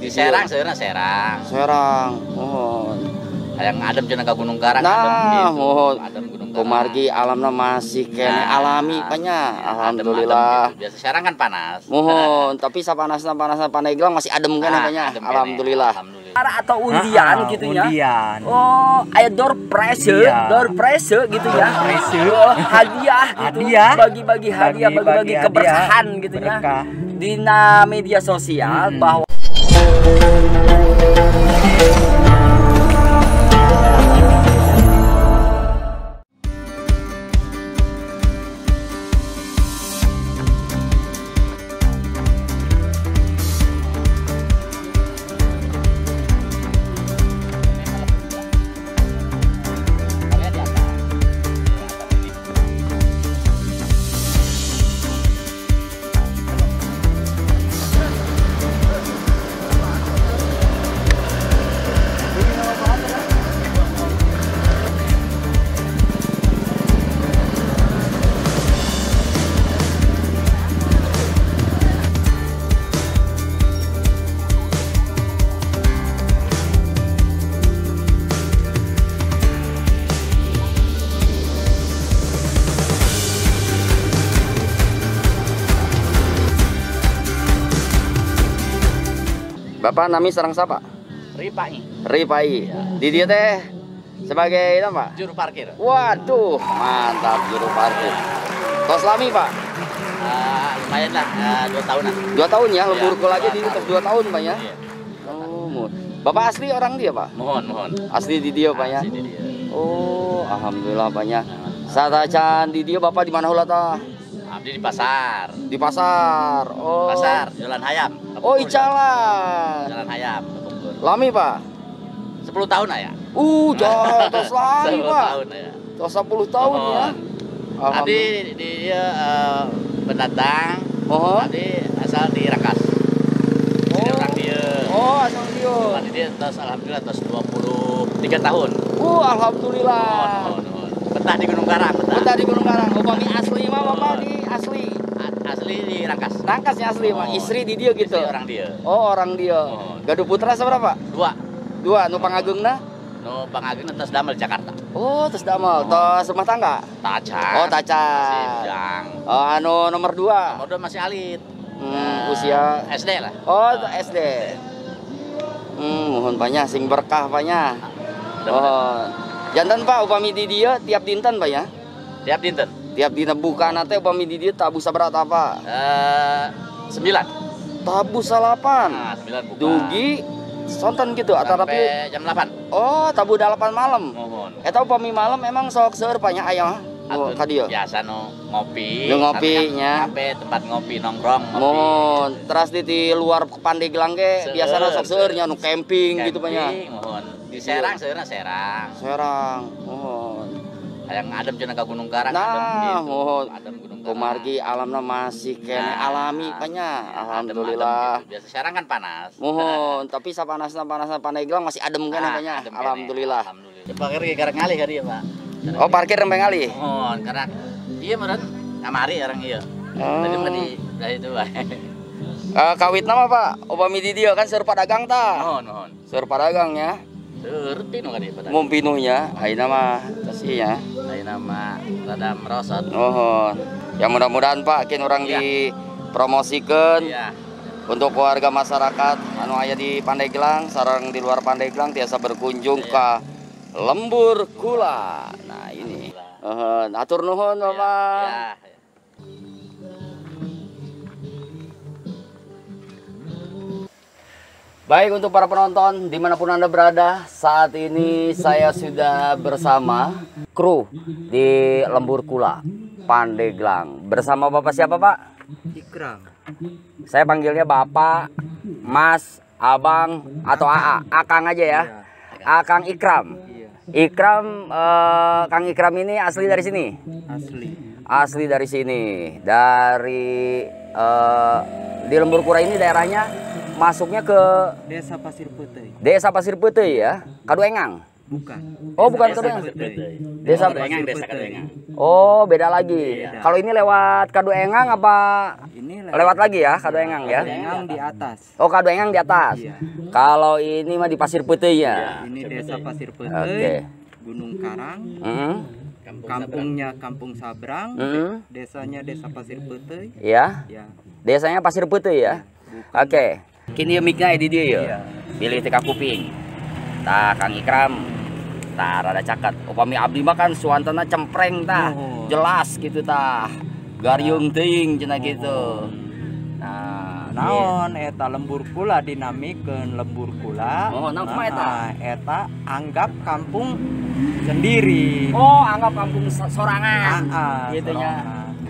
Di Serang sebenarnya Serang. Serang. Mohon. Yang adem cenah ka Gunung Karang. Nah, adem gitu. Mohon. Adem Gunung Karang. Kumargi alamna masih keneh nah, alami nya. Alhamdulillah. Adem, adem gitu. Biasa Serang kan panas. Mohon, tapi sapanasna-panasna Pandeglang masih adem keneh nya. Alhamdulillah. Alhamdulillah. Atau undian gitu ya. Undian. Oh, aya door prize, iya. Door prize gitu ya. Oh, hadiah gitu. Hadiah. Bagi-bagi hadiah, bagi-bagi keberkahan gitu ya. Dina media sosial bahwa Bapak nami sareng siapa? Ripai. Ripai. Ya. Di dia teh sebagai apa, Pak? Juru parkir. Waduh, mantap juru parkir. Tos lami, Pak? Lumayan lah, 2 tahunan. 2 tahun ya, lembur ya, lagi di tos 2 tahun, Pak ya. Iya. Oh, Bapak asli orang dia, Pak? Mohon, mohon. Asli di dia, Pak ya. Asli di dia. Oh, alhamdulillah, Pak ya. Satacan di dia Bapak di mana heula tah? Abdi di pasar. Di pasar. Oh. Pasar, Jalan Hayam. Oh, icalan. Jalan Hayam. Lami, Pak? 10 tahun ya. Jauh tos lami, 10 Pak. Tahun ya. Tos 10 tahun oh. Ya. Abdi di pendatang. Oh. Abdi asal di Rangkas. Oh. Jadi orang dia. Oh, asal dia. Di dia tos alhamdulillah tos 23 tahun. Alhamdulillah. Oh, oh, oh. Betah di Gunung Karang, betah. Betah di Gunung Karang. Upami asli mah Bapak di asli. Asli di Rangkas. Rangkasnya asli mah. Oh, istri di dia gitu. Istri orang dia. Oh, orang dia. Oh. Gaduh putra seberapa? 2. 2, nu pangageungna? Nu pangageungna tos damel Jakarta. Oh, tos damel. Tos rumah tangga? Tacan. Oh, tacan. Masih bujang. Oh, anu nomor 2. Nomor 2 masih alit. Usia SD lah. Oh, SD. Mohon banyak sing berkah banyak. Oh. Jantan Pak, upami di dia tiap dinten Pak ya? Tiap dinten. Tiap dinten buka nate upami di dia tabuh sabaraha apa? 9. Tabuh 8. Nah, 9 buka. Dugi sonten gitu atau tapi jam 8. Oh, tabuh 8 malam. Mohon. Eta upami malam emang sok seueur Pak nya aya mah. Ka dieu. Biasa nu ngopi. Nu ngopi nya. Sampai tempat ngopi nongkrong ngopi. Mohon. Teras di luar Pandeglang ge biasana sok seueur nya nu camping gitu Pak nya. Mohon. Di Serang sebenarnya Serang. Serang. Mohon. Yang adem cenah ka Gunung Karang. Nah, adem gitu. Mohon. Adem Gunung Karang. Kumargi alamna masih keneh nah, alami Pak nya. Alhamdulillah. Adem, adem gitu. Biasa Serang kan panas. Mohon, tapi sapanasna-panasna Pandeglang masih adem keneh Pak nya. Alhamdulillah. Alhamdulillah. Parkir karek ngalih ka dieu, Pak. Oh, parkir sampai ngalih. Mohon, karena iya meureun kamari orang ieu. Tadi mah di dari itu Pak. Kawitna mah Pak, upami di dieu kan seueur padagang tah. Mohon, mohon. Seueur padagang ya. Seueur pinuh ka dieu padagang. Mun pinuhnya, ayeuna mah tos ieu nya. Ayeuna mah rada merosot. Mohon. Ya mudah-mudahan Pak kin urang ya. Dipromosikeun. Ya. Untuk warga masyarakat anu aya di Pandeglang sareng di luar Pandeglang tiasa berkunjung ya. Ke Lembur Kula. Nah, ini. Atur nuhun Bapak. Ya. Ya. Baik, untuk para penonton dimanapun Anda berada, saat ini saya sudah bersama kru di Lembur Kula, Pandeglang. Bersama Bapak siapa, Pak? Ikram. Saya panggilnya Bapak, Mas, Abang, atau AA, Akang aja ya. Iya. Akang Ikram. Iya. Ikram, Kang Ikram ini asli dari sini? Asli. Asli dari sini. Dari di Lembur Kula ini daerahnya masuknya ke Desa Pasir Putih. Desa Pasir Putih ya, Kaduengang. Bukan. Oh, bukan Kaduengang. Desa Kaduengang, Desa Kaduengang. Oh, beda lagi. Beda. Kalau ini lewat Kaduengang apa? Ini lewat lagi ya, Kaduengang ya? Kaduengang di atas. Oh, Kaduengang di atas. Iya. Kalau ini mah di Pasir Peuteuy ya. Ini Desa Pasir Peuteuy. Oke. Gunung Karang. Kampungnya Kampung Sabrang, desanya Desa Pasir Peuteuy. Iya. Ya. Desanya Pasir Peuteuy ya. Oke. Kini mic-nya di dieu ya. Pilih teka kuping. Tah Kang Ikram. Tah rada caket. Upami abdi mah kan suantana cempreng tah. Jelas gitu tah. Gariung teuing cenah gitu. Nah, naon eta lembur kula dinamikeun lembur kula. Oh, naon kumaha eta? Eta anggap kampung sendiri. Oh, anggap kampung sorangan. Gitu nya.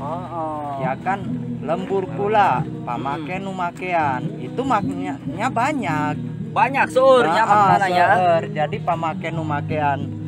Oh. Ya kan lembur kula pamake nu makean. Itu maknanya banyak. Banyak seueur nya maknanya. Jadi pamake nu makean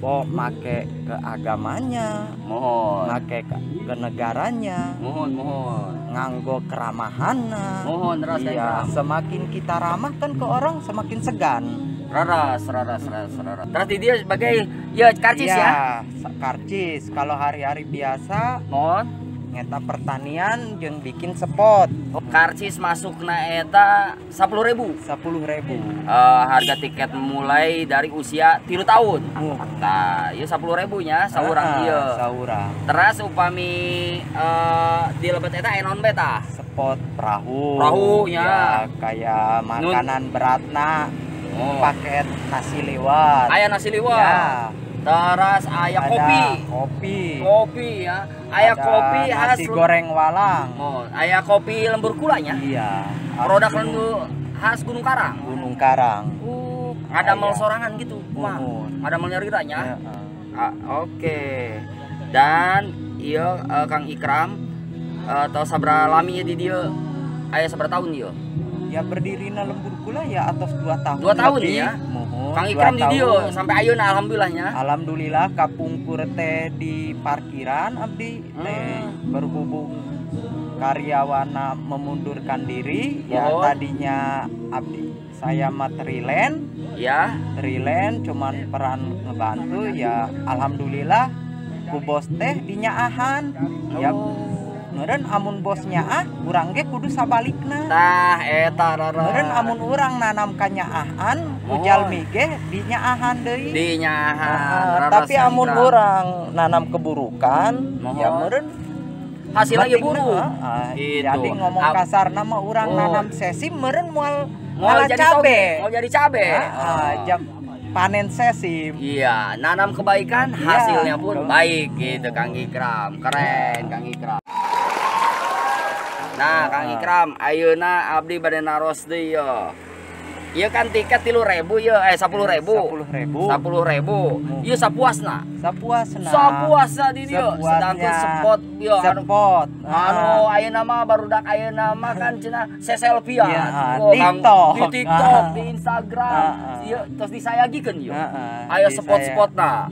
bo make ke agamanya, mohon make ke negaranya, mohon mohon nganggo keramahanna, mohon ras. Iya, semakin kita ramah kan ke orang semakin segan. Raras raras raras raras. Terus dia sebagai ya karcis ya. Karcis. Kalau hari-hari biasa, mohon ngeta pertanian jeung bikin spot. Karcis masukna eta 10.000. 10.000. Harga tiket mulai dari usia 3 tahun. Nah, ieu 10.000 nya saurang ieu. Saurang. Teras upami di lebet eta naon bae tah? Spot perahu. Perahu nya. Ya, kayak makanan beratna. Paket nasi liwet. Aya nasi liwet. Ya. Teras aya kopi. Kopi. Kopi ya. Aya kopi khas nasi goreng walang. Oh, aya kopi lembur kulanya. Iya. Produk lembur khas Gunung Karang. Gunung Karang. Ngadamel sorangan gitu. Wah, ngadamel nyariranya. Ya. Oke. Dan iya Kang Ikram atau sabra lami di dieu aya sabra tahun ieu? Ya berdirinya lembur kula ya atas 2 tahun. 2 tahun lebih. Ya. Mohon, Kang Ikram di dieu sampai ayeuna alhamdulillahnya. Alhamdulillah kapungkur teh di parkiran abdi teh berhubung karyawana memundurkan diri ya tadinya abdi saya mah trilen ya. Trilen cuman peran ngebantu ya alhamdulillah ku bos teh dinyaahan ya. Meureun amun bosnya urang ge kudu sabalikna. Tah eta rara. Meureun amun urang nanam kanyaahan ku jalmi ge dinyaahan deui. Dinyaahan. Tapi amun urang nanam keburukan ya meureun hasilnya ge buruk. Gitu. Jadi ngomong kasarna mah urang nanam sesim meureun moal jadi cabe. Moal jadi cabe. Jam panen sesim. Iya, nanam kebaikan hasilnya pun baik gitu Kang Ikram. Keren Kang Ikram. Nah, Kang Ikram, ayeuna abdi bade naros deui yo. Ieu kan tiket 3.000 ye, 10.000. 10.000. 10.000. Ieu sapuasna. Sapuasna. Sapuasna di dieu. Sedangkan spot yo spot. Anu ayeuna mah barudak ayeuna mah kan cenah seselfie-an. Ya, TikTok, di TikTok, di Instagram. Ieu tos disayagikeun yo. Aya spot-spotna.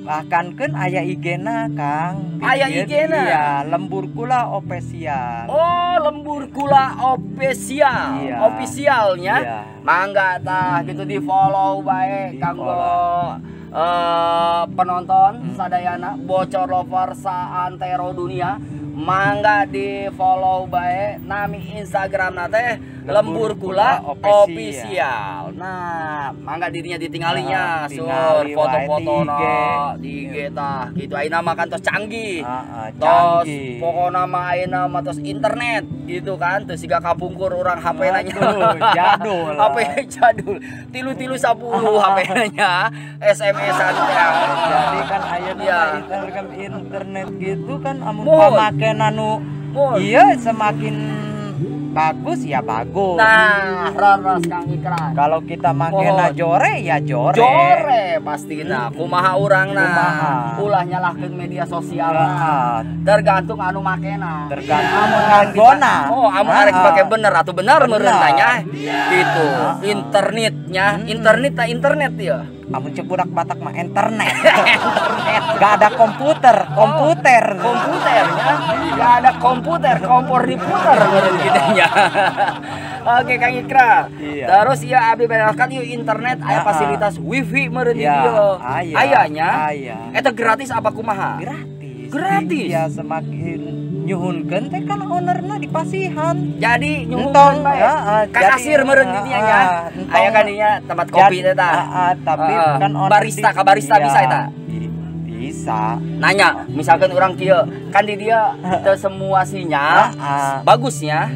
Bahkan kan aya IG-na Kang. Aya IG-na. Iya, Lembur Kula Official. Oh, Lembur Kula Official. Iya. Officialnya. Iya. Mangga tah gitu di follow bae kanggo penonton sadayana bocor lover saantero dunia. Mangga di follow bae nami Instagram na teh Lembur Kula Official. Nah, mangga dirinya ditinggalinya, sur foto-foto no di IG tah gitu. Ayeuna mah kan tos canggih. Tos pokona mah ayeuna mah tos internet gitu kan. Terus siga kapungkur urang HP na nya. Jadul. HP jadul. 3-3 10 HP na nya. SMS-an teh. Jadi kan ayeuna internet gitu kan amun pamakena nu iya semakin bagus ya bagus. Nah, raras Kang Ikram. Kalau kita makena jore ya jore. Jore pastina. Kumaha urangna. Ulah nyalahkeun media sosial. Tergantung anu makena. Tergantung nganggona. Oh, amun arek dipake bener atuh bener meureun tanya. Gitu. Internetnya, internet ta internet ya. Amun cek budak Batak mah internet. Gak ada komputer, komputer. Komputernya, gak ada komputer, kompor diputar meureun kitu nya. Oke Kang Ikra. Iya. Terus iya abdi benerkan ieu internet aya fasilitas wifi meureun di dieu. Aya. Aya nya. Aya. Eta gratis apa kumaha? Gratis. Gratis. Iya, semakin nyuhunkeun teh kan ownerna dipasihan. Jadi nyuhunkeun bae. Ka kasir meureun di dinya nya. Aya kan dinya tempat kopi teh tah. Heeh, tapi kan owner barista ka barista bisa eta. Bisa. Nanya, misalkan orang kieu, kan di dia teu semua sinyal bagusnya.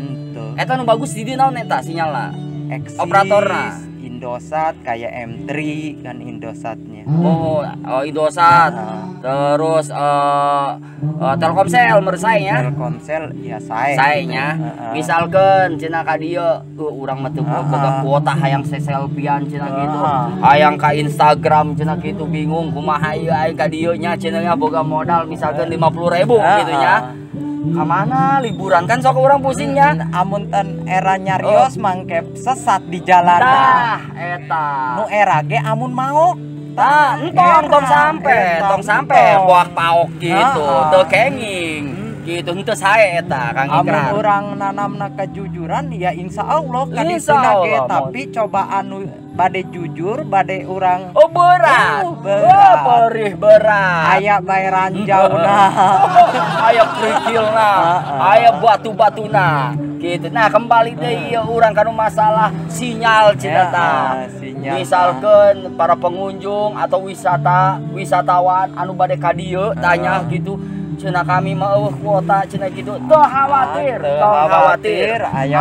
Eta nu bagus di dieu naon eta sinyalna? Eksis, operatorna. Indosat kayak M3 kan Indosatnya. Oh, Indosat. Terus Telkomsel menurut saya nya. Telkomsel ya sae. Sae nya. Misalkan cenah ka dieu, urang mah teu boga kuota hayang selfiean cenah gitu. Hayang ka Instagram cenah gitu bingung kumaha ieu aing ka dieu nya cenah nya boga modal misalkan 50.000 gitu nya. Kamana liburan kan sok orang pusingnya. Amun ten era nyarios mangke sesat di jalanan. Tah eta. Nu era ge amun maok. Tah, entong tong sampai buak paok gitu, teu kenging. Gitu henteu sae eta Kang Ikrar. Amun urang nanamna kejujuran ya insya Allah kadituna ge, tapi coba anu bade jujur bade urang oh berat. Oh, berat. Oh, perih berat. Aya bae ranjauna. Aya kerikilna, aya batu-batuna gitu. Nah, kembali deui ieu urang kanu masalah sinyal cenah tah. Misalkeun para pengunjung atau wisatawan anu bade ka dieu tanya gitu. Cenah kami mah eueuh kuota cenah gitu. Teu khawatir, teu khawatir. Aya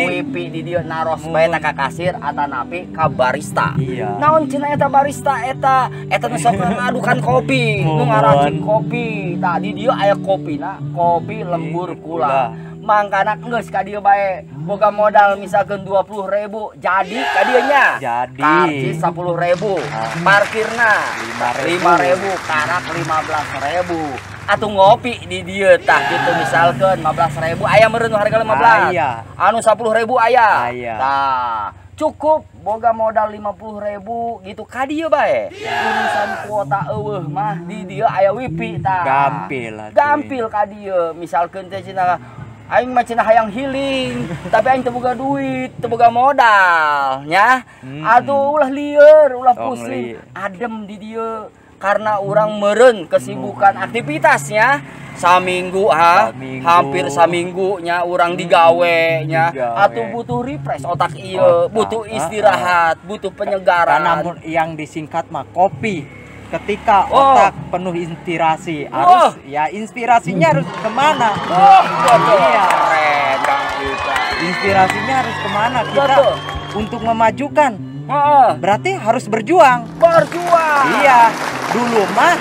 wifi di dieu naros bae ka kasir atanapi ka barista. Iya. Naon cenah eta barista eta? Eta nu sok ngadukan kopi, nu ngaracik kopi. Tah di dieu aya kopina, kopi Lembur Kula. Mangkana geus ka dieu bae boga modal misalkeun 20.000 jadi ka dieu nya. Jadi. Karcis 10.000, parkirna 5.000, karak 15.000. Atuh ngopi di dieu tah gitu misalkeun 15.000 aya meureun harga 15. Aya. Anu 10.000 aya. Aya. Tah, cukup boga modal 50.000 gitu ka dieu bae. Urusan kuota eueuh mah di dieu aya wifi tah. Gampil atuh. Gampil ka dieu misalkeun teh cenah aing mah cenah hayang healing, tapi aing teu boga duit, teu boga modal nya. Atuh ulah lieur, ulah pusing, adem di dieu. Karena orang meren kesibukan aktivitasnya saminggu hampir saminggunya orang digawe nya atau butuh refresh otak ieu, butuh istirahat, butuh penyegaran. Karena yang disingkat mah kopi. Ketika otak penuh inspirasi, harus ya inspirasinya harus kemana? Iya. Keren, Kang Ika. Inspirasinya harus kemana kita untuk memajukan? Berarti harus berjuang. Berjuang. Iya. Dulu mah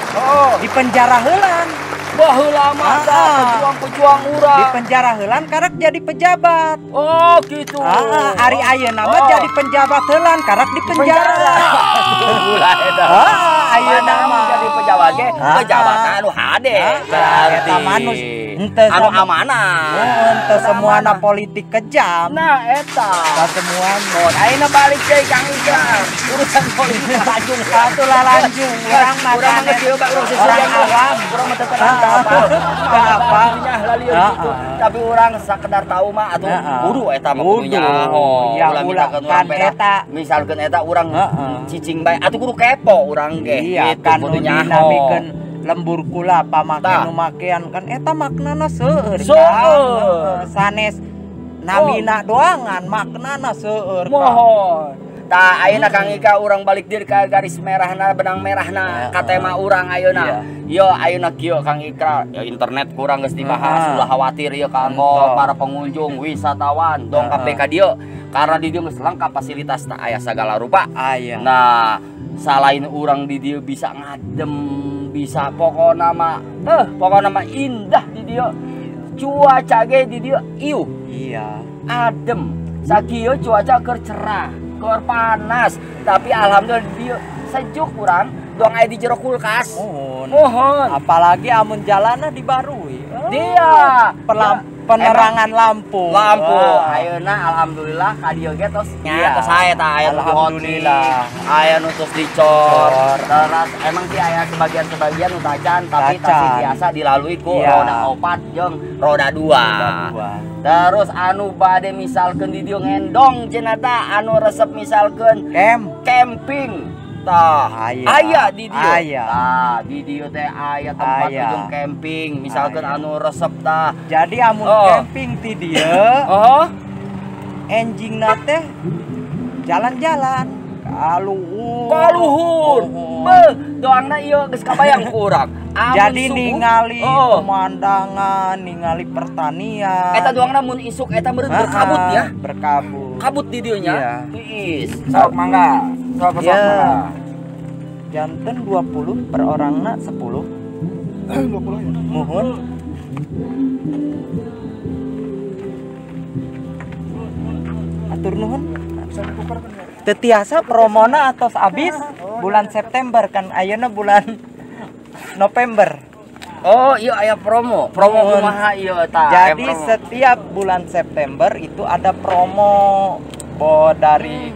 di penjara heulan. Baheula mah pejuang-pejuang urang. Di penjara heulan karak jadi pejabat. Oh, gitu. Ari ayeuna mah jadi penjabat heulan karak di penjara. Ulah eta. Ayeuna mah jadi pejabat ge, pejabat anu hade. Berarti henteu anu amanah. Henteu semuana politik kejam. Nah, eta. Tah semuana. Ayeuna balik deui Kang Ika. Urusan politik lanjung atulah lanjung. Urang mah urang awam, urang mah teu apa gitu. Tapi orang sekedar tahu mah atuh kudu eta mah kudu nyaho. Ya ulah kan eta misalkeun eta urang cicing bae atuh kudu kepo urang ge gitu kan kudu nyaho. Lembur kula pamake nu makean kan eta maknana seueur. Seueur. Sanes namina doangan maknana seueur. Mohon. Tah ayeuna Kang Ika urang balik deui ka garis merahna benang merahna ka tema urang ayeuna. Yo ayeuna kieu Kang Ika, ya internet kurang geus dibahas, ulah khawatir ieu kanggo para pengunjung wisatawan dongkap ka dieu karena di dieu geus lengkap fasilitas tah aya sagala rupa. Aya. Nah, salain urang di dieu bisa ngadem, bisa pokona mah pokona mah indah di dieu. Cuaca ge di dieu iuh. Iya. Adem. Sakieu cuaca keur cerah, keur panas, tapi alhamdulillah dia sejuk urang, doang aya di jero kulkas. Mohon. Mohon. Apalagi amun jalanna dibarui. Dia Penerangan lampu. Lampu. Ayeuna alhamdulillah ka dieu ge tos nya tos sae tah aya nu alhamdulillah. Aya nu tos dicor. Terus emang sih aya sebagian-sebagian nu tacan tapi tasih biasa dilalui ku roda 4 jeung roda 2. Terus anu bade misalkeun di dieu ngendong cenah tah anu resep misalkeun camping. Tah, aya di dieu. Tah, di dieu teh aya tempat ujung camping, misalkan anu resep tah. Jadi amun camping ti dieu, enjingna teh jalan-jalan ka luhur. Ka luhur. Beuh, doangna ieu geus kabayang ku urang. Jadi ningali pemandangan, ningali pertanian. Eta doangna mun isuk eta meureun berkabut ya. Berkabut. Kabut di dieu nya. Tiis. Sok mangga. Sok mangga. Janten 20 per orangna 10. 20 ya. Muhun. Atur nuhun. Teu tiasa promona atos abis bulan September kan ayeuna bulan November. Oh, iya aya promo. Promo kumaha ieu tah? Jadi setiap bulan September itu ada promo dari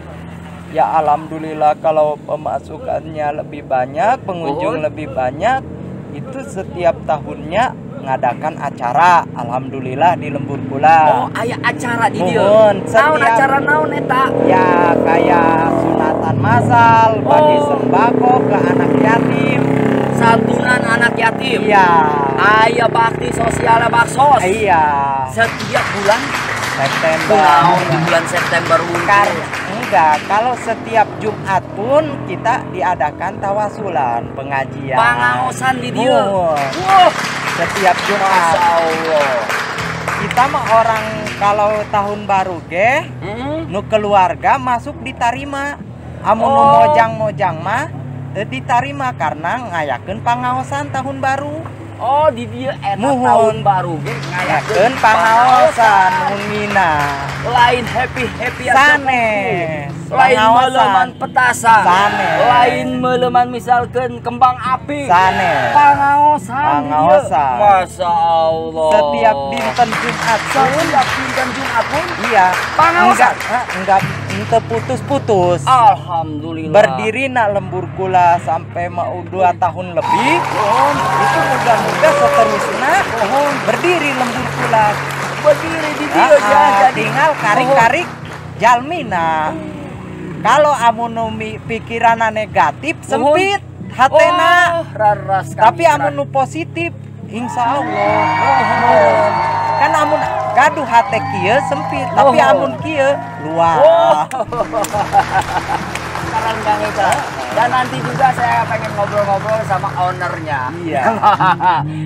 ya alhamdulillah kalau pemasukannya lebih banyak, pengunjung lebih banyak, itu setiap tahunnya ngadakan acara. Alhamdulillah di Lembur Kula. Oh, aya acara di dieu. Naon acara naon eta? Ya kayak sunatan massal, bagi sembako ke anak yatim. Santunan anak yatim. Iya. Aya bakti sosial baksos. Iya. Setiap bulan September. Naon di bulan September wungkul? Enggak, kalau setiap Jumat pun kita diadakan tawasulan, pengajian. Pangaosan di dieu. Wah, setiap Jumat. Masyaallah. Kita mah orang kalau tahun baru ge, nu keluarga masuk ditarima. Amun nu mojang-mojang mah teu ditarima karena ngayakeun pangaosan tahun baru. Oh, di dieu eta tahun baru ge ngayakeun pangaosan mungina. Lain happy-happy sanes, lain meuleman petasan, sanes, lain meuleman misalkeun kembang api, sanes, pangaosan. Pangaosan. Masya Allah. Setiap dinten Jumat, setiap dinten Jumat pun iya, pangaosan. Enggak teu putus-putus. Alhamdulillah. Berdiri nak Lembur Kula sampai mau 2 tahun lebih. Itu mudah-mudah seterusnya berdiri Lembur Kula. Berdiri di dieu ya, jadi tinggal karik-karik jalmina. Kalau amun pikiranna negatif sempit hatena. Tapi amun nu positif insya Allah. Kan amun gaduh hate kieu sempit, tapi amun kieu luas. Keren banget. Dan nanti juga saya pengen ngobrol-ngobrol sama ownernya. Iya.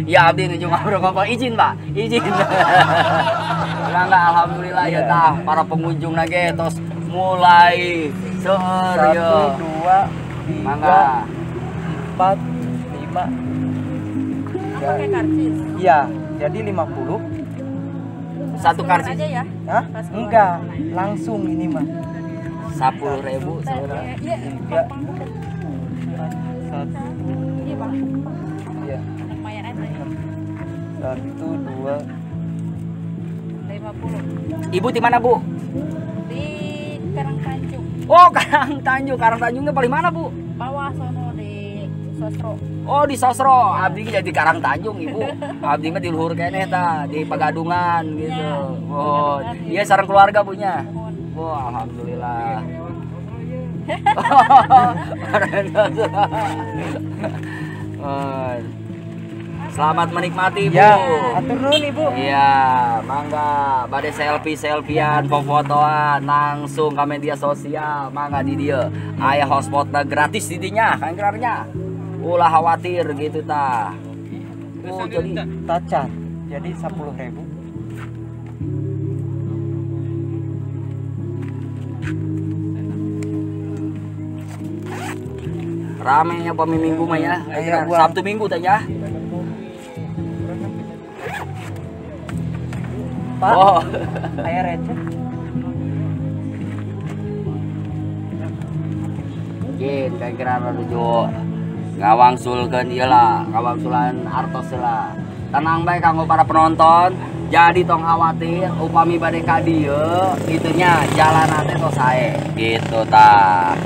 Ya abdi nuju ngobrol-ngobrol, izin Pak, izin. Enggak, alhamdulillah ya tah para pengunjung lagi tos mulai seueur ya. 1 2 3 4 5. Pakai karcis. Iya, jadi 50. Satu karcis aja ya? Hah? Enggak, langsung ini mah. 10.000 sebenarnya. Iya, 3 4 1. Iya, Pak. Iya. Lumayan aja. 1 2 50. Ibu di mana, Bu? Di Karang Tanjung. Oh, Karang Tanjung. Karang Tanjungnya paling mana, Bu? Bawah sono di Sosro. Oh, di Sosro. Abdi jadi Karang Tanjung, Ibu. Abdi mah di luhur keneh tah, di Pagadungan gitu. Ya, oh, iya sareng keluarga punya. Wah, alhamdulillah. Selamat menikmati, Bu. Ya, atur nuhun, Ibu. Iya, mangga. Bade selfie-selfiean, fotoan langsung ke media sosial, mangga di dieu. Aya hotspotna gratis di dinya, kan gerarnya. Ulah khawatir gitu tah. Oh, jadi tacan. Jadi 10.000. Ramenya pami minggu mah ya. Sabtu Minggu teh ya. Pak. Oh. Aya receh. Jin kira-kira nuju ngawangsulkeun ieu lah, ngawangsulan artos lah. Tenang bae kanggo para penonton. Jadi tong khawatir upami bade ka dieu kitu nya jalanna teh tos sae gitu tah.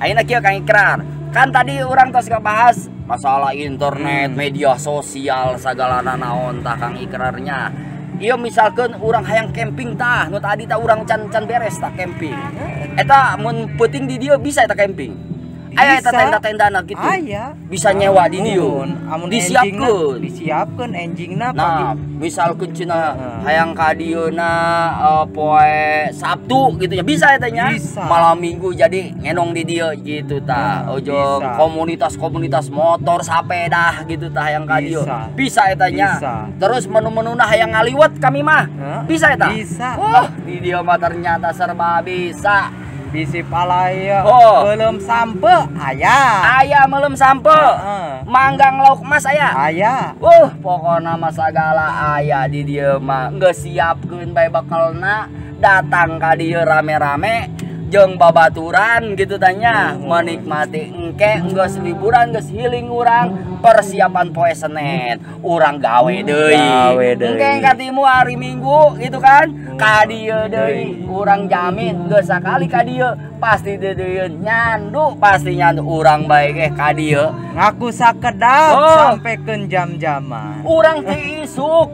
Ayeuna kieu Kang Ikrar, kan tadi urang tos ngabahas masalah internet, media sosial sagalana naon tah Kang Ikrarnya. Ieu misalkeun urang hayang camping tah, nu tadi tah urang can beres tah camping. Eta mun peuting di dieu bisa eta camping. Aya eta tenda-tendana gitu. Aya. Bisa nyewa di dieu. Disiapkeun. Disiapkeun enjingna pagi. Nah, misalkeun cenah hayang ka dieuna poe Sabtu gitu ya bisa eta nya. Malam Minggu jadi ngenong di dieu gitu tah. Ojong komunitas-komunitas motor, sepeda gitu tah hayang ka dieu. Bisa eta nya. Terus menu-menuna hayang ngaliwet kami mah. Bisa eta? Bisa. Wah, di dieu mah ternyata serba bisa. Bisi palaya, melem sampe aya. Aya melem sampe. Manggang lauk emas aya. Aya. Pokona mah sagala aya di dieu mah. Geus siapkeun bae bekelna, datang ka dieu rame-rame jeung babaturan gitu tanya, menikmati engke geus liburan geus healing urang, persiapan poe Senin, urang gawe deui. Engke katimu hari Minggu gitu kan, ka dieu deui, urang jamin geus sakali ka dieu pasti deui nyandu, pasti nyandu urang bae ge ka dieu. Ngaku sakedap sampekeun jam-jaman. Urang ti isuk,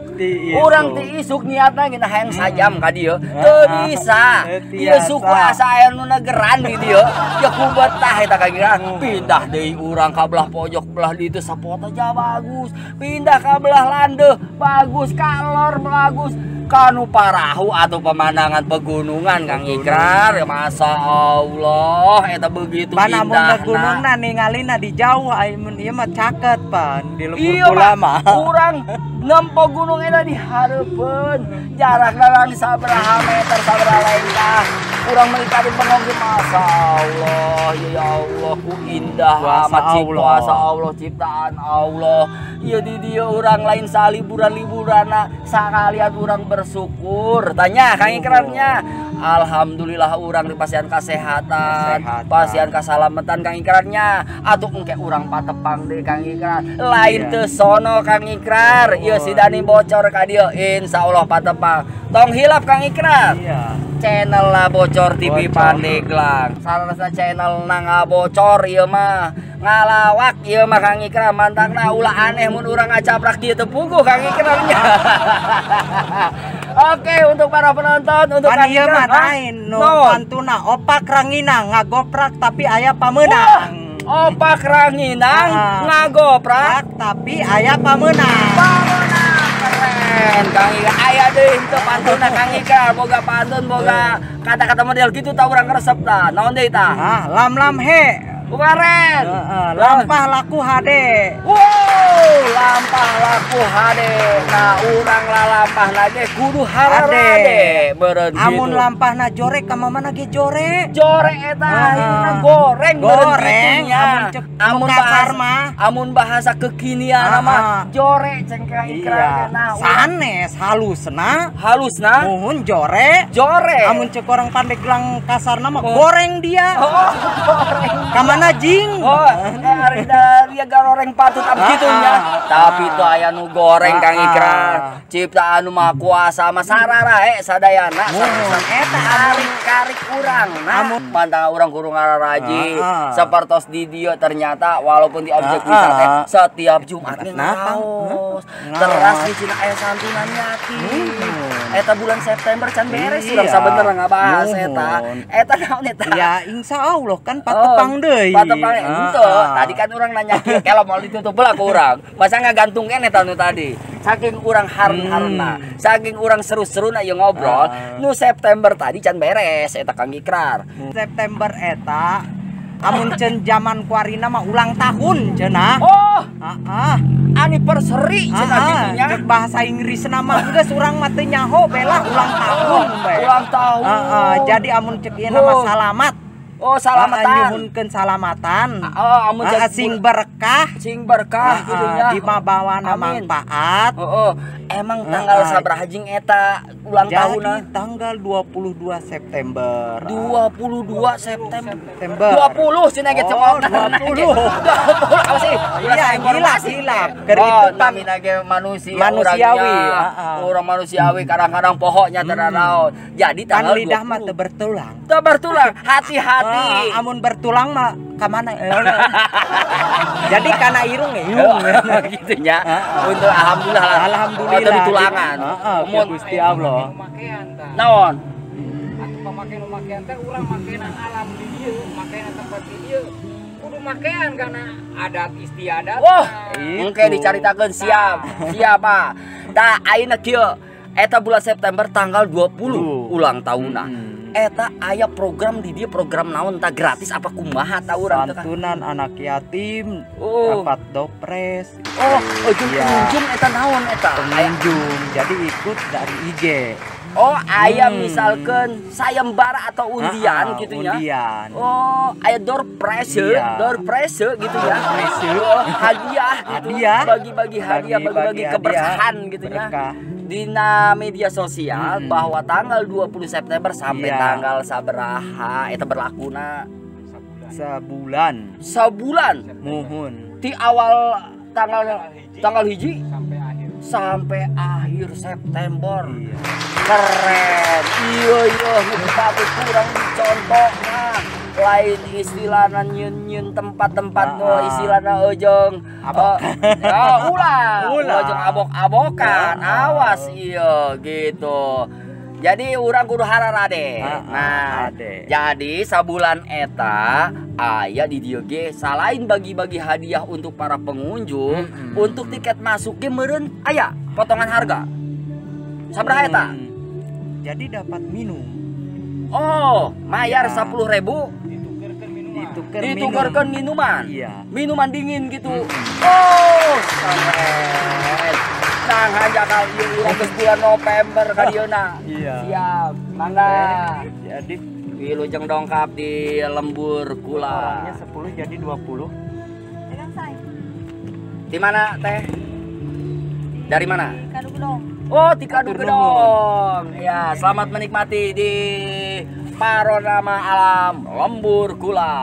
urang ti isuk niatna geuna hayang sajam ka dieu, teu bisa. Ieu suku asa aya nu negeran di dieu, ya ku betah eta ka dieu. Pindah deui urang ka belah pojok belah ditu sapot aja bagus, pindah ka belah landeuh bagus, kalor bagus, kanu parahu atau pemandangan pegunungan Kang Ikrar, ya masa Allah eta begitu indahna. Amun pegunungna ningalina di jauh amun ieu mah caket pan di lembur kula mah. Urang nempo gunung eta di hareupeun, jarakna lang sabaraha meter sabaraha lengkah. Urang menikmati bengong masa Allah, ya Allah ku indah amat kuasa Allah ciptaan Allah. Ya di dieu urang lain saliburan-liburanna sakalian urang bersyukur. Tanya Kang Ikrarnya, alhamdulillah urang di pasian kesehatan, pasian keselamatan Kang Ikrarnya. Atuh engke urang patepang deui Kang Ikrar. Lain teu sono Kang Ikrar, ieu si Dani bocor ka dieu, insyaallah patepang. Tong hilap Kang Ikrar. Iya. Channel lah Bocor TV Pandeglang. Sarana channel na ngabocor ieu mah. Ngalawak ieu mah Kang Ikrar, mantakna ulah aneh mun urang ngacaprak dieu teu puguh Kang Ikrarnya. Oke, untuk para penonton, untuk Kang Ieu mah lain nu pantuna opak ranginang ngagoprak tapi aya pameunang. Opak ranginang ngagoprak tapi aya pameunang. Pameunang keren Kang Ikrar. Aya deui henteu pantuna Kang Ikrar, boga pantun, boga kata-kata model gitu tah urang resep tah. Naon deui tah? Ah, lam-lam he. Kemarin lampah laku hade. Wow, lampah laku hade. Nah, urang lalampah lagi kudu harade. Beureun kitu. Amun lampahna jorek ka mamana ge jorek. Jorek eta akhirna goreng beureun kitu nya. Amun kasar mah, amun bahasa kekinian mah jorek ceng Kang Ikrar. Nah, sanes halusna, halusna muhun jorek. Jorek. Amun cek orang Pandeglang kasarna mah goreng dia. Oh, goreng. Ka mana jing? Oh, ari dari goreng patut ab kitu nya. Tapi itu aya nu goreng Kang Ikrar. Ciptaan nu Maha Kuasa mah sararae sadayana. Eta karik-karik urang. Nah, pantang urang kudu ngararaji. Sapertos di dieu ternyata walaupun di objek wisata setiap Jumat ngaos. Teras di cina aya santunan yatim. Eta bulan September can beres urang sabenerna ngabahas eta. Eta naon eta? Ya insya Allah kan patepang deui. Patepang henteu. Tadi kan urang nanya kieu, kalau mau ditutup belah ku urang. Masa ngagantung keneh eta nu tadi. Saking urang harun-harunna, saking urang seru-seruna ieu ngobrol, nu September tadi can beres eta Kang Ikrar. September eta amun ceun jaman kuarina mah ulang tahun cenah. Oh, heeh. Anniversary cenah kitu nya. Ceuk bahasa Inggrisna mah geus urang mah teu nyaho belah ulang tahun bae. Ulang tahun. Heeh, jadi amun ceuk ieu mah salamat. Oh, salamatan. Nyuhunkeun salamatan. Oh, amun sing berkah, sing berkah kitu nya. Di mabawana manfaat. Heeh. Emang tanggal sabaraha jing eta ulang tahunna? Jadi tanggal 22 September. 22 September. 20 cenah ge cengok. 20. 20 apa sih? Iya, hilap. Keur itu namina ge manusia manusiawi. Urang manusiawi kadang-kadang pohoknya teu nanaon. Jadi tanggal lidah mah teu bertulang. Teu bertulang, hati-hati. Amun bertulang mah ka mana? Jadi kana irung ya, gitu nya. Untuk alhamdulillah lah. Alhamdulillah. Teu ditulangan. Heeh, Gusti Allah. Naon? Atuh pamakean teh urang makean alam di dieu, makean tempat di dieu. Kudu makean karena adat istiadat. Wah, engke dicaritakeun siap. Siap, Pak. Tah ayeuna kieu eta bulan September tanggal 20 ulang tahunna. Eta aya program di dia program naon tak gratis apa kumaha ta urang teh santunan anak yatim, dapat dopres. Oh, ujung pengunjung eta naon eta? Pengunjung. Jadi ikut dari IG. Oh, aya misalkan sayembara atau undian gitu ya. Undian. Oh, aya door prize, door prize gitu ya. Oh, hadiah gitu. Bagi-bagi hadiah, bagi-bagi keberkahan gitu ya. Dina media sosial bahwa tanggal 20 September sampai tanggal sabaraha eta berlakuna sebulan. Sebulan. Muhun. Di awal tanggal hiji sampai akhir September. Iya. Keren. Iya iya nu patut kurang dicontohna. Lain istilahna nyeun-nyeun tempat-tempat nu istilahna eujeng ulah jeung abok-abokan. Awas iya gitu. Jadi urang kudu hararade. Nah, jadi sabulan eta aya di dieu ge salain bagi-bagi hadiah untuk para pengunjung, untuk tiket masuk ge meureun aya potongan harga. Sabaraha eta? Jadi dapat minum. Oh, mayar 10.000 ditukerkeun minuman. Iya. Minuman dingin gitu. Oh, keren. Nah, hanya kali ieu urang geus bulan November ka dieuna. Iya. Siap, mangga. Jadi wilujeng dongkap di Lembur Kula. Orangnya 10 jadi 20. Pegang say. Di mana, Teh? Dari mana? Di Kadu Gedong. Oh, di Kadu Gedong. Ya, selamat menikmati di panorama alam Lembur Kula.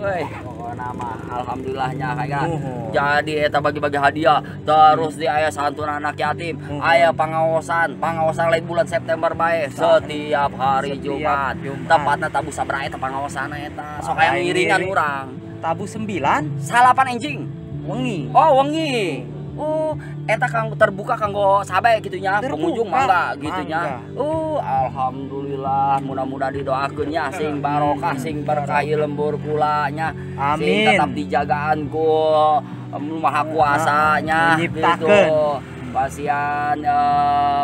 Woi, pokokna mah alhamdulillahnya kayak jadi eta bagi-bagi hadiah, terus di aya santunan anak yatim, aya pangaosan, pangaosan lain bulan September bae setiap hari Jumat. Tempatna tabuh sabaraha eta pangaosanna eta. Sok aya ngiringan urang. Tabuh 9, salapan enjing. Wengi. Oh, wengi. Oh, eta kanggo terbuka kanggo sabe gitu nya, pengunjung mangga gitu nya. Oh, alhamdulillah, mudah-mudahan didoakeun nya sing barokah, sing berkah Lembur Kula nya. Amin. Sing tetap dijagaan ku Maha Kuasa nya gitu. Pasian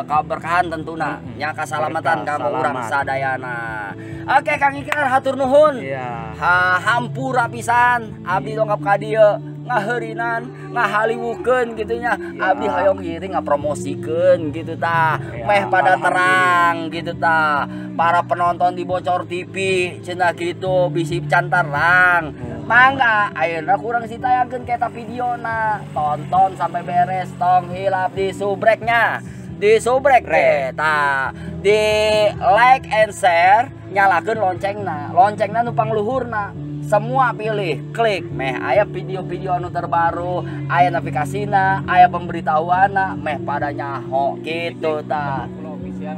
kaberkahan tentuna nya, kasalamatan kanggo urang sadayana. Oke, Kang Ikrar hatur nuhun. Iya. Hampura pisan abdi dongkap ka dieu ngaheurinan, ngahaliwukeun gitu nya. Abdi hoyong ngiring ngapromosikeun gitu tah. Meh pada terang gitu tah. Para penonton di Bocor TV cenah gitu bisi can terang. Mangga ayeuna kurang ditayangkeun ka eta videona. Tonton sampai beres, tong hilap di subreknya. Di subrek teh tah. Di like and share, nyalakeun loncengna. Loncengna nu pangluhurna. Semua pilih, klik, meh aya video-video anu terbaru, aya notifikasina, aya pemberitahuanna, meh pada nyaho gitu tah. Lembur Kula official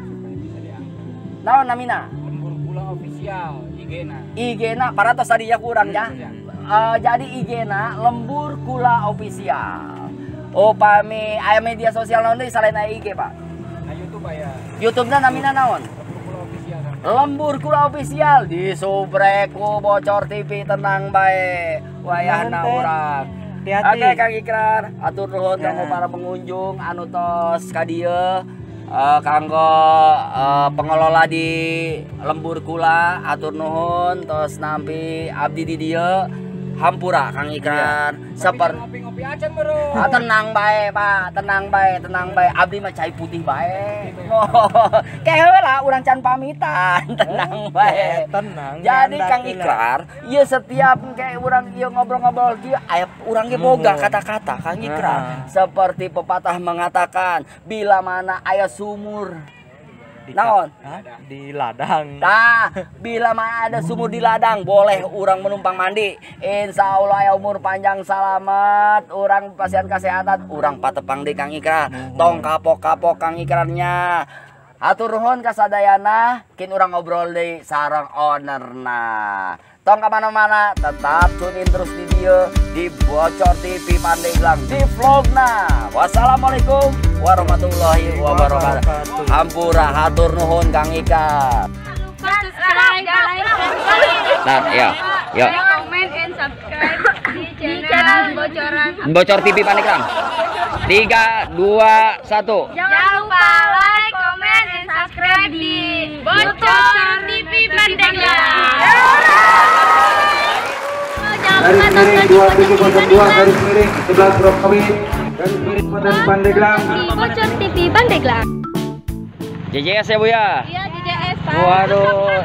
supaya bisa diangkat. Naon namina? Lembur Kula official IG-na. IG-na paratos tadi ya kurang ya. Jadi IG-na Lembur Kula official. Oh, pami aya media sosial naon deui selain aya IG, Pak? Nah, YouTube aya. YouTube-na namina naon? Lembur Kula Official di subrek ku Bocor TV tenang bae wayahna urang. Oke Kang Ikrar, atur nuhun kanggo para pengunjung anu tos ka dieu, kanggo pengelola di Lembur Kula atur nuhun tos nampi abdi di dieu. Hampura Kang Ikrar. Seper ngopi-ngopi acan bro. Ah, tenang bae Pak, tenang bae, tenang bae. Abdi mah cai putih bae. Kayak heula urang can pamitan, tenang bae. Tenang. Jadi Kang Ikrar, ieu setiap kayak urang ieu ngobrol-ngobrol kieu aya urang ge boga kata-kata Kang Ikrar. Seperti pepatah mengatakan, bila mana aya sumur naon? Di ladang. Nah, bila mana ada sumur di ladang, boleh orang menumpang mandi. Insya Allah ya umur panjang selamat, orang pasien kesehatan, orang patepang di Kang Ikrar. Tong kapok-kapok Kang Ikrarnya. Hatur nuhun kasadayana, kin urang ngobrol deui sareng ownerna. Tong kemana-mana, tetap tune in terus di dieu di Bocor TV Pandeglang di vlogna. Wassalamualaikum warahmatullahi wabarakatuh. Hampura hatur nuhun Kang Ika. Subscribe, like, nah, ya, ya. Comment and subscribe di channel Bocoran Bocor TV Pandeglang. 3, 2, 1. Jangan lupa like, comment, and subscribe di Bocor TV Pandeglang. Garis miring 2702 garis miring 11 Rokawi garis miring Kabupaten Pandeglang. Di Bocor TV Pandeglang. JJS ya Bu ya? Iya JJS Pak. Waduh.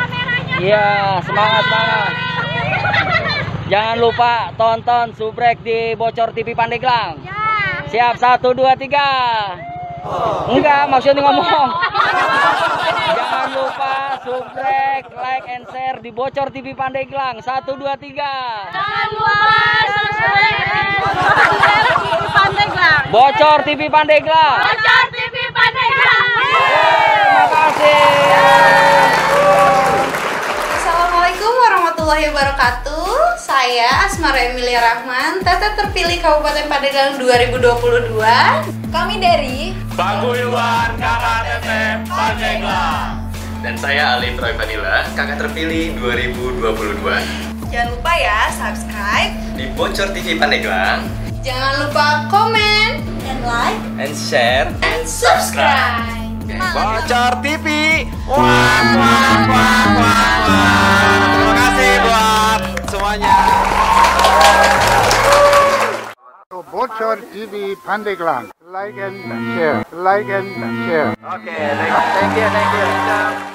Iya, semangat semangat. Jangan lupa tonton subrek di Bocor TV Pandeglang. Ya. Siap, 1, 2, 3. Enggak, maksudnya ngomong. Jangan lupa subrek, like and share di Bocor TV Pandeglang. 1, 2, 3. Jangan lupa subscribe TV Pandeglang. Bocor TV Pandeglang. Bocor TV Pandeglang. Terima kasih. Assalamualaikum warahmatullahi wabarakatuh. Saya Asmara Emilia Rahman, Teteh terpilih Kabupaten Pandeglang 2022. Kami dari Paguyuban KKTP Pandeglang. Dan saya Alif Roy Vanilla, kakak terpilih 2022. Jangan lupa ya subscribe di Bocor TV Pandeglang. Jangan lupa komen and like and share and subscribe. Bocor TV. Wah wah wah wah wah. Terima kasih buat semuanya. Bocor TV Pandeglang. Like and share. Like and share. Oke, thank you, thank you.